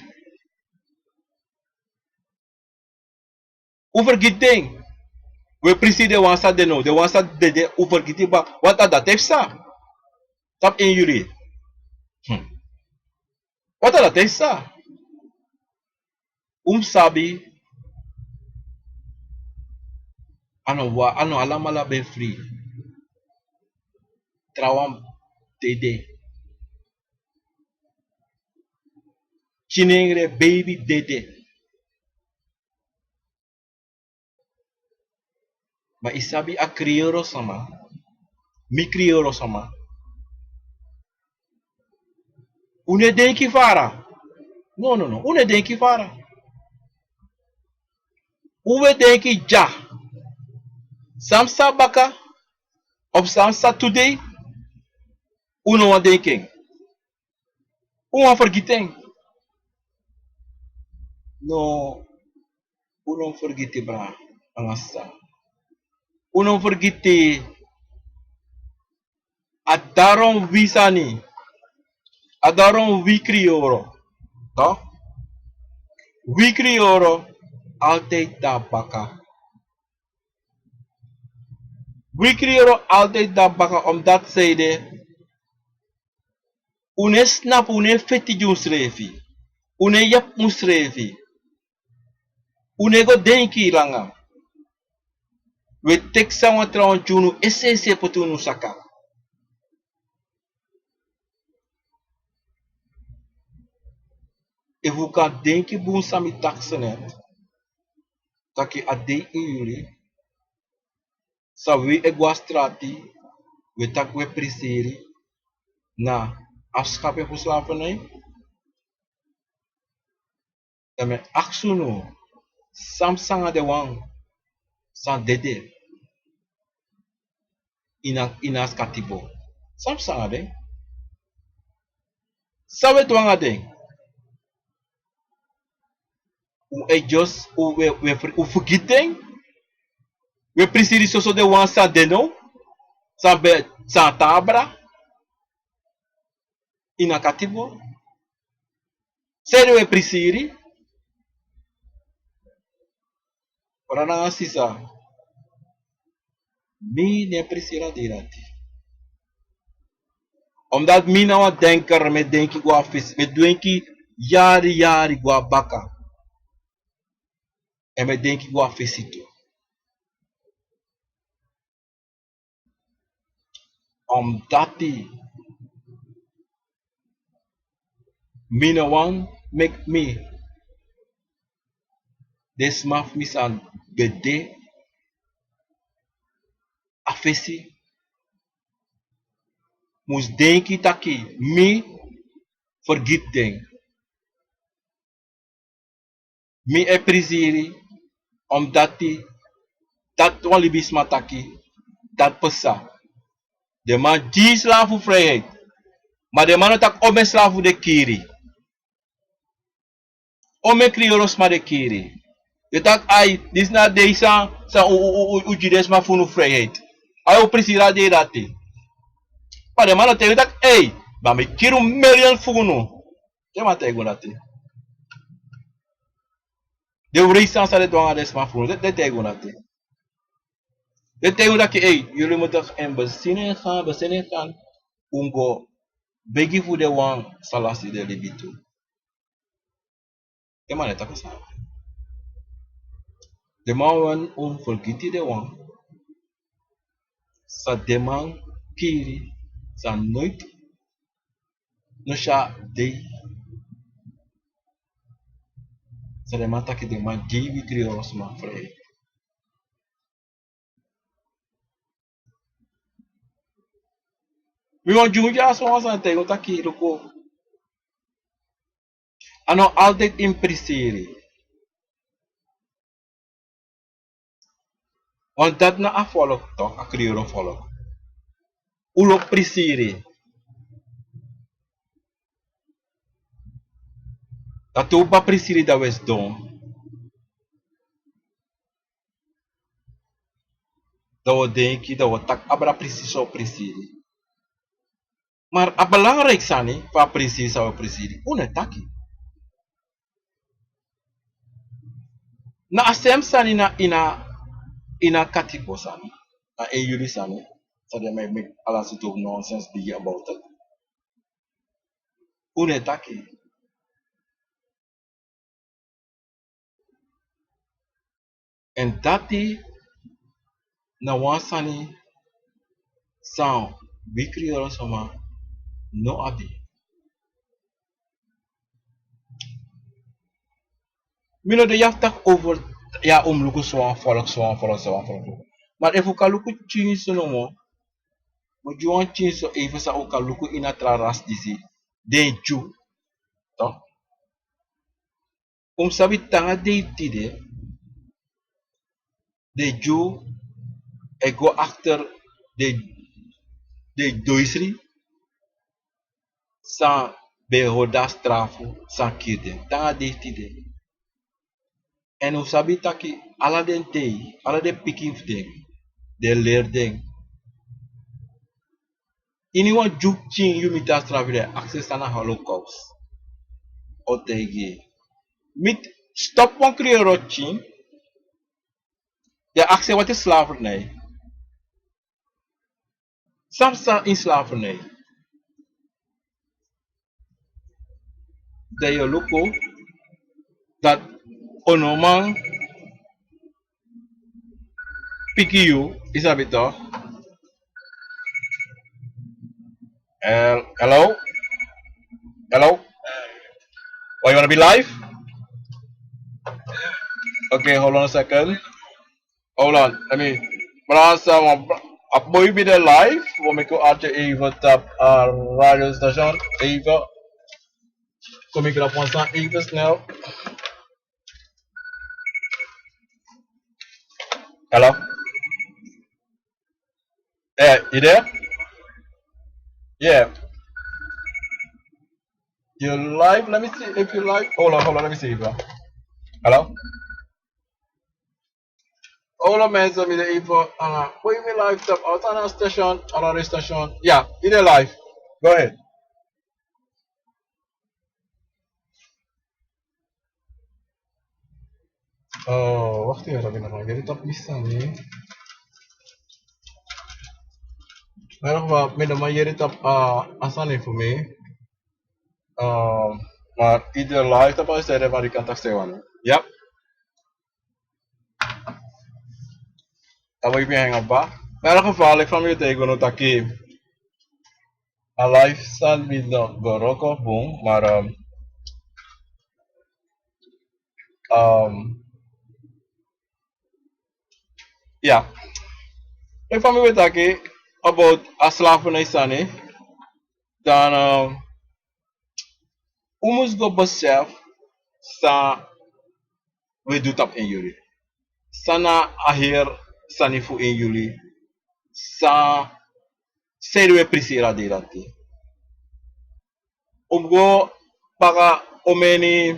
Wi fergiti den. Wi e prisiri den wan san de now, den wan san dede, wi fergiti den. Wat a dati e psa? Tapu en yuru. Hmm. Wat a dati e psa? Un mus sabi, a no wan, a no alamala ben fri. Trawan dede. Pikinengre, beibi dede. Ma yu sabi a krioro sama, mi krioro sama, un no e denki fara. No, no, no, un no e denki fara. Un e denki dya. San psa baka, of san psa today, un no wani denki en. Un wani fergiti en. No, un no fergiti, bra, nanga sisa. Un no fergiti. A dati wi sani. A dati wi krioro. Toch? Wi krioro altijd de na baka. Wi krioro altijd de na baka, omdat saide, un no e snapu, un no e feti gi unsrefi. Un no e yepi unsrefi. Un no e go denki langa. Wi e teki san wan trawan gi unu, ese ese poti unu saka. Efu un kan denki bun san mi taki so net, taki a dei ini yuru, san wi e go na strati, wi e taki wi e prisiri na afskaffing fu slavernij. Dan mi e aksi unu, San psa nanga den wan san dede ini a, ini a skatibo? San psa nanga den? San un e du nanga den? Un e just, un, un e, un e fri-, un fergiti den? Un e prisiri soso den wan san de now, san ben, san tan abra ini a katibo? San ede un e prisiri? Brada nanga sisa, mi no e prisiri a dei dati. Omdat mi na wan denker, mi e denki go na fesi, mi e denki yari yari go na baka. Èn mi e denki go na fesi tu. Omdat mi no wani meki mi, den sma fu mi san ben de na fesi, mus denki taki mi fergiti den. Mi e prisiri, omdat dati wan libisma taki, dati psa. Den man gi yu slafu fu vrijheid. Ma den man no taki omeni slafu den kiri. Omeni kriyoro sma den kiri. Den taki ai, disi na a dei san, san un, un, un, un gi den sma fu unu vrijheid. Ai, un prisiri a dei dati. Ma den man no taigi yu taki, ei, ma mi kiri un miliyun fu unu. Den man taigi unu dati. Den wreed sani san den du nanga den sma fu unu, den, den taigi unu dati. Den taigi unu taki, ei, yulu mutu en besinning gaan, besinning gaan. Un go begi fu den wan san lasi den libi tu. Den man no e taki sani. Den man wani un fergiti den wan san den man kiri, san noiti no si a dei san den man taki den man gi wi kriyoro sma vrijheid. Mi wani gi unu dyaso wan sani, taigi unu taki, luku, a no altijd yu mus prisiri. Want dati na a volk toch, a kriyoro volk. Un lobi prisiri. Dan te un kba prisiri dan un e sidon. Dan un o denki, dan un o taki abra prisiri, so prisiri. Maar a belangrijk sani fu a prisiri san un e prisiri, un no e taki. Na a sem sani na ini a, ini a katibo sani. Na ini yuli sani. San den man e meki ala sortu nonsens bigi about it. Un no e taki. Èn dati na wan sani san wi kriyoro sma no abi. Mi no de ya fu taki over, ya, un mus luku so wan volk, so wan volk, so wan volk. Ma efu un kan luku tyinso nomo, mi o gi wan tyinso even san un kan luku ini a tra rasi disi, den Dyu. Toch? Un mus sabi te nanga dei tide, den Dyu e go achter den, den doisri san ben e hori den a strafu san kiri den te nanga dei tide. Èn un sabi taki ala den dei, ala den pikin fu den, den e leri den. Ini wan Dyu pikin yu miti a strafu, den e aksi san na holocaust. O taigi yu. Mi stop wan kriyoro pikin, den e aksi en: wat is slavernij? San psa ini slavernij? Dan yu o luku dati un no man piki yu, yu sabi toch. Hel-, hello? Hello? Oh, you wanna be live? Okay, hold on a second. Hold on, let me, brasa, wan bra-, a boi ben de live. We meki un artye even tapu a radiostation even. Kon meki dat wan sani even snel. Hello? Yeah, you there? Yeah. You're live. Let me see if you're live. Hold on, hold on. Let me see if you're. Hello? Hold on, man. So me the info. Uh, we will live top out on our station, on our station. Yeah, you there live. Go ahead. Oh, waktu ya, tapi nama jadi top bisa ni. Merk ba, mi nama jadi top, uh, asani for me. Um, maar ieder live top, als saya dari kantak sewan. Yep. Apa ibu yang apa? Merk ba, like from you, take no taki. A life san mi no go roko bun, maar um, um, ja. If mi ben taki about a slavernij sani, dan um, un mus go besef san we du tapu en yuli. San na a heri sani fu en yuli. San, san ede we priseri a dei dati. Un mus go baka omeni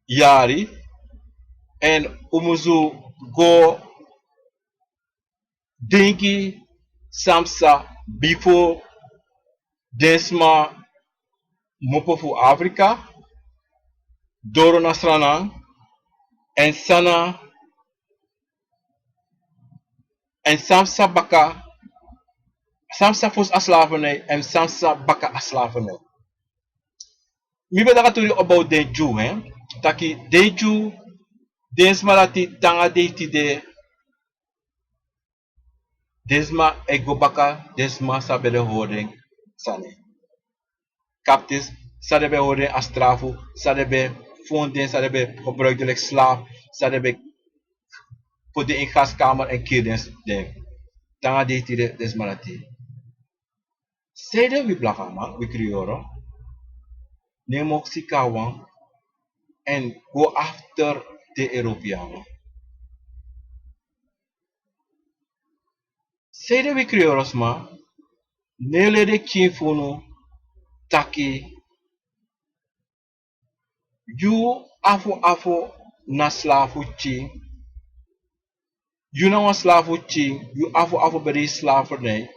yari, èn un mus go denki san psa bifo den sma kmopo fu Afrika, doro na Sranan, èn san na, èn san psa baka, san psa fosi a slavernij, èn san psa baka a slavernij. Mi ben taki a tori about den Dyu, hè. Taki den Dyu, den sma dati te nanga dei tide, den sma e go baka, den sma san ben de hori den sani. Kaptisi, san den ben hori den a strafu, san den ben fon den, san den ben gebruik den leki slaaf, san den ben poti den ini gaskamer èn kiri den, den. Te nanga dei tide den sma dati. Sanede wi blakaman, wi kriyoro, no e moksi kon na wan èn go after den Europeano? Sanede wi kriyoro sma no e leri den pikin fu unu taki yu afu afu na slafu pikin. Yu na wan slafu pikin, yu afu afu ben de ini slavernij.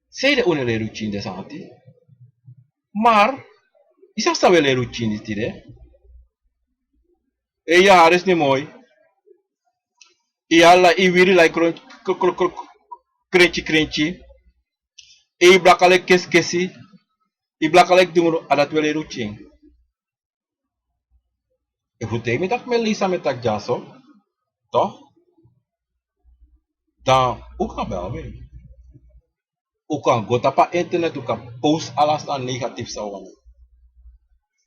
Sanede un no e leri un pikin den sani dati? Maar yu sabi san wi e leri un pikin disi tide? Ei, yu hari sani moi. Yu hala, yu wiri leki kro-, kro-, kro-, kro-, krentyi krentyi. Ei, yu blaka leki kesikesi. Yu blaka leki dungru, a dati wi e leri un pikin. Efu te mi taki mi e leisi san mi e taki dyaso, toch? Dan un kan bel mi. Un kan go tapu a internet, un kan post ala sani negatief san un wani.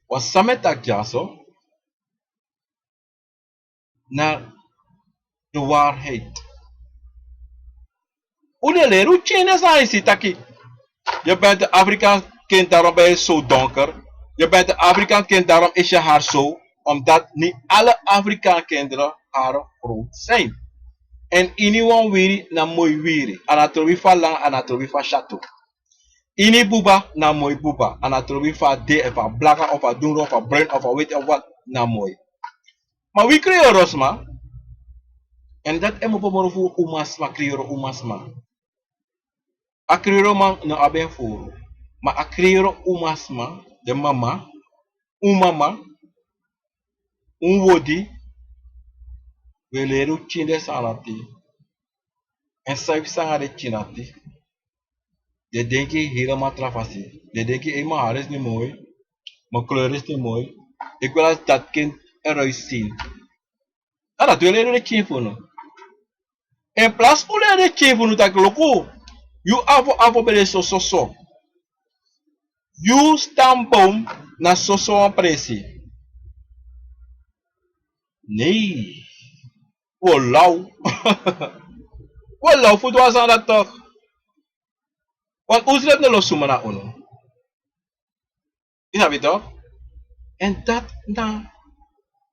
Want san mi e taki dyaso na de waarheid. Un no e leri un pikin den sani disi taki: je bent een Afrikaans kind, daarom ben je zo donker. Je bent een Afrikaans kind, daarom is je haar zo. Omdat niet alle Afrikaanse kinderen haar groen zijn. En iniwan wiri na moi wiri. A no trobi fa langa, a no trobi fa syatu. Ini buba na moi buba. A no trobi fa a de, efu a blaka, efu a dungru, efu a bruin, efu a weti, efu wat, na moi. Ma wi kriyoro sma, èn dati e kmopo moro fu umasma, kriyoro umasma. A kriyoro man no abi en furu. Ma a kriyoro umasma, den mama, un mama, un wodi, wi e leri un pikin den sani dati. Èn san e psa nanga den pikin dati? Den e denki helemaal tra fasi. Den e denki: ei, mijn haar is niet mooi, mijn kleur is niet mooi, ik wil als dat kind eruit zien. A dati wi e leri den pikin fu unu. In plaats un leri den pikin fu unu taki: luku, yu afu afu ben de sososo. Yu stamboom na soso wan presi. Nee. Wi o law. Wi o law fu du wan sani dati toch. Want unsrefi no lobi suma na unu. Yu sabi toch? Èn dati na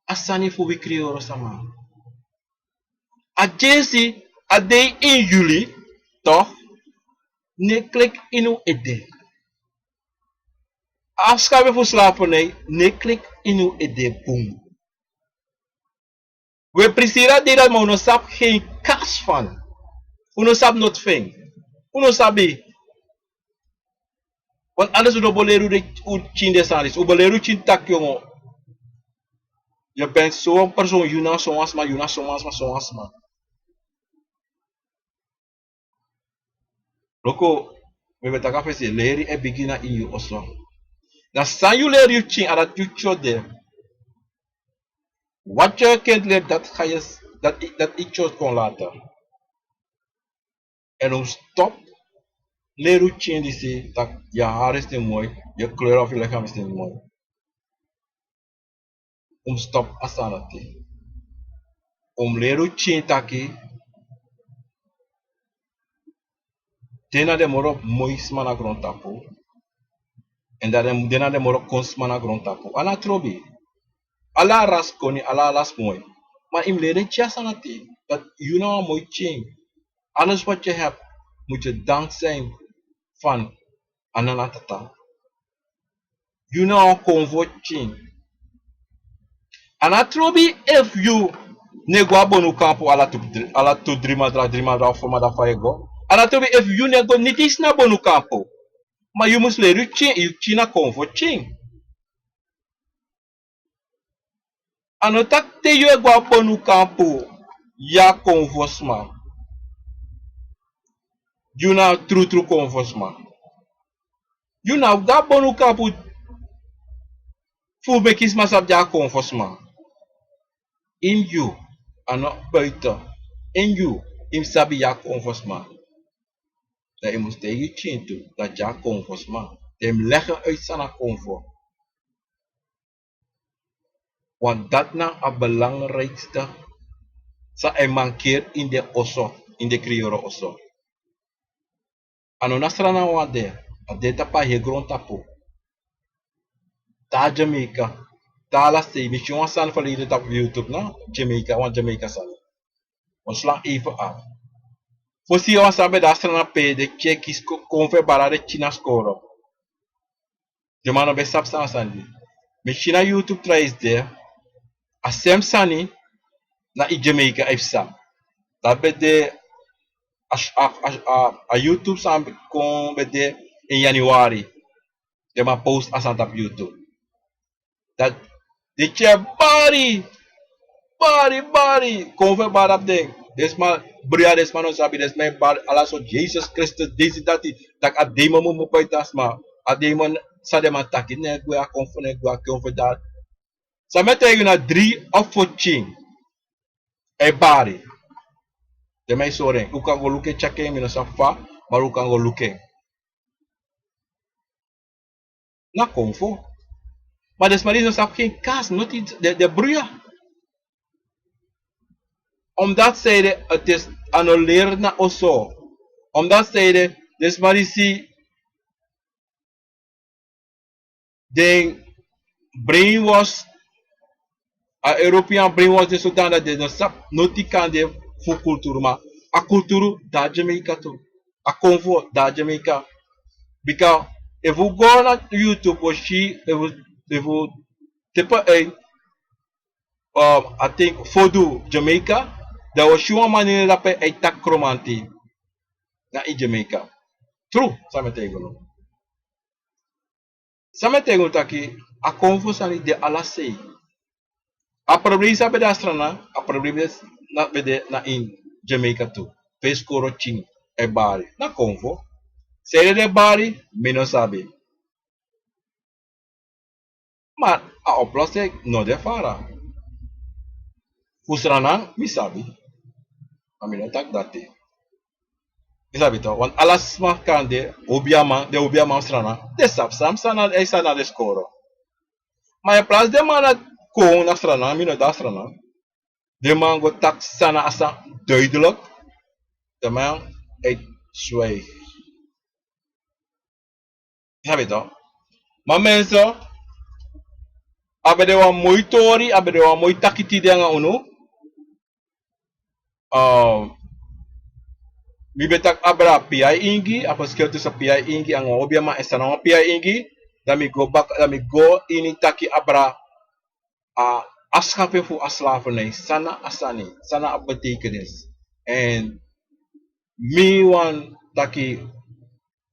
A sani fu wi krioro sama. A dyesi, a dei ini yuli, toch, no e kleki ini un ede. A afskabi fu slavernij no e kleki ini un ede bun. Wi e priseri a dei dati, ma un no sabi gen kas fan. Un no sabi noti fu en. Un no sabi. Want anders un no bo leri un pikin den sani disi. Un bo leri un pikin taki yongo, yu ben so wan person, yu na so wan sma, yu na so wan sma, so wan sma. Luku, mi ben taki a fesi, leri e bigin na ini yu oso. Na san yu leri yu pikin, a dati yu tyari de. Wat yu e kenti leri, dati ga yu, dati, dati yu tyari kon later. En un stop leri un pikin disi taki yu hari is noti moi, yu kleur of yu lichaam is noti moi. Un stop a sani dati. Un leri un pikin taki den na den moro moi sma na grontapu. En dan den, den na den moro kon sma na grontapu. A no trobi. Ala a ras koni, ala a ras moi. Ma yu mus leri den pikin a sani dati. Dati yu na wan moi pikin. Alles wat je hebt, moet je dank zijn van a nana tata. Yu na wan konfo pikin. A no trobi efu yu no e go na bonukampu ala tu, ala tu dri maand, dri maand of fo maand, fa yu e go. A no trobi efu yu no e go niti disi na bonukampu. Ma yu mus leri yu pikin, yu pikin na konfo pikin. A no taki te yu e go na bonukampu, yu a konfo sma. Yu na trutru konfo sma. Yu no abi go na bonukampu fu meki sma sabi yu a konfo sma. Ini yu, a no buiten. Ini yu, yu mus sabi yu a konfo sma. Dan yu mus taigi yu pikin tu dati yu a konfo sma. Dan yu mus leg en uit san na konfo. Want dati na a belangrijkste san e mankeri ini den oso, ini den krioro oso. A no na Sranan wawan de, a de tapu a heri grontapu. Te na Jamaica, te na ala sei, mi si wan sani verleden tapu YouTube na Jamaica, wan Jamaica sani. Un slan even af. Fosi wan sani ben de na Sranan pe den pikin e kisi ko-, konfo e bari den pikin na skoro. Den man no ben sabi san a sani de. Mi si na YouTube tras de, a sem sani na ini Jamaica e psa. Dati ben de a, a, a, a, a YouTube sani kon ben de ini januari. Den man post a sani tapu YouTube. Dati den pikin e bari, bari, bari. Konfo e bari tapu den. Den sma, bruya, den sma no sabi, den sma e bari ala sortu Jesus Kristus, disi, dati. Taki a demon mumu kon ini a sma. A demon, san den man taki, no e gwe, a konfo no e gwe, a konfo dati. San mi e taigi unu, na dri of fo pikin e bari. Den man e sori en. Un kan go luku en, tyaki en, mi no sabi fa, ma un kan go luku en. Na konfo. Ma den sma disi no sabi gen kas, noti, den, den bruya. Omdat zij de, het is annuleerd na oso. Omdat zij de, den sma disi den brainwash, a European brainwash den so dan dati den no sabi noti kande fu kulturu, ma a kulturu de na Jamaica tu. A konfo de na Jamaica. Bika efu un go na YouTube un o si, efu, efu un type in, um, I think Voodoo Jamaica, dan un o si wan manili dape e taki Kromanti na ini Jamaica. Tru, san mi e taigi unu. San mi e taigi unu taki, a konfo sani de ala sei. A problem san ben de na Sranan, a problem san ben de na ini Jamaica tu. Pe skoro pikin e bari. Na konfo. Sanede den e bari, mi no sabi. Ma a oplossing no de fara. Fu Sranan, mi sabi. Ma mi no taki dati. Mi sabi toch, want ala sma kande, obiaman, den obiaman fu Sranan, den sabi san Sranan e, san na den skoro. Ma in plaats den man na kon na Sranan, mi no de na Sranan. Den man go taki san na a sani duidelijk. Den man e zwijg. Sabi toch? Ma mensen, A ben de wan moi tori, a ben de wan moi taki tide anga unu. Mi ben taki abra a piai ingi, a verschil tussen piai ingi anga obiama en san na wan piai ingi. Dan mi go baka, dan mi go ini taki abra a, a schape fu a slavernij, san na a sani, san na a betekenis. En mi wani taki,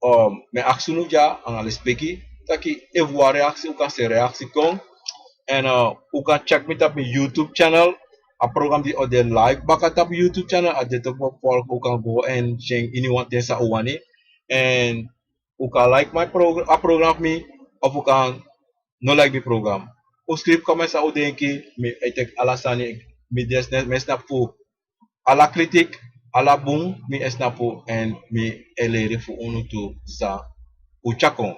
um, mi e aksi unu dya anga lespeki, taki efu wan reaksi, un kan seni reaksi kon. En, uh, un kan check mi tapu mi YouTube channel. A program di o de live baka tapu YouTube channel, a de te folg, un kan go en si en iniwan ten san un wani. En un kan like mi progr-, a program fu mi, of un kan no like mi program. Un skrifi kon, mi san un denki, mi e teki ala sani, mi de, mi e snapu fu ala kritik, ala bun, mi e snapu, en mi e leri fu unu tu san un tyari kon.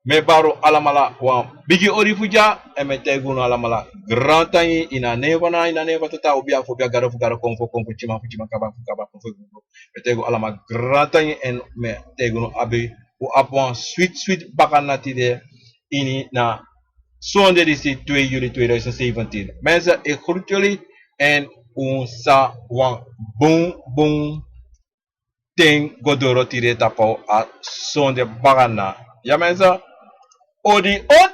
Mi e bari un alamala wan bigi odi fu dya, en mi e taigi unu alamala grantangi ini a nen fu a Nana, ini a nen fu a Tata, obiafu fu obia, gado fu gado, konfo fu konfo, tyiman fu tyiman, kaba fu kaba, konfo fu konfo. Mi e taigi un alamala grantangi, en mi e taigi unu abi, un abi wan switi switi bakadina tide, ini na sonde disi, twee juli tweeduizend zeventien. Mensen, ik groet jullie en un sa wan bun bun ten go doro tide tapu a sonde bakadina. Ya mensen, odi odi.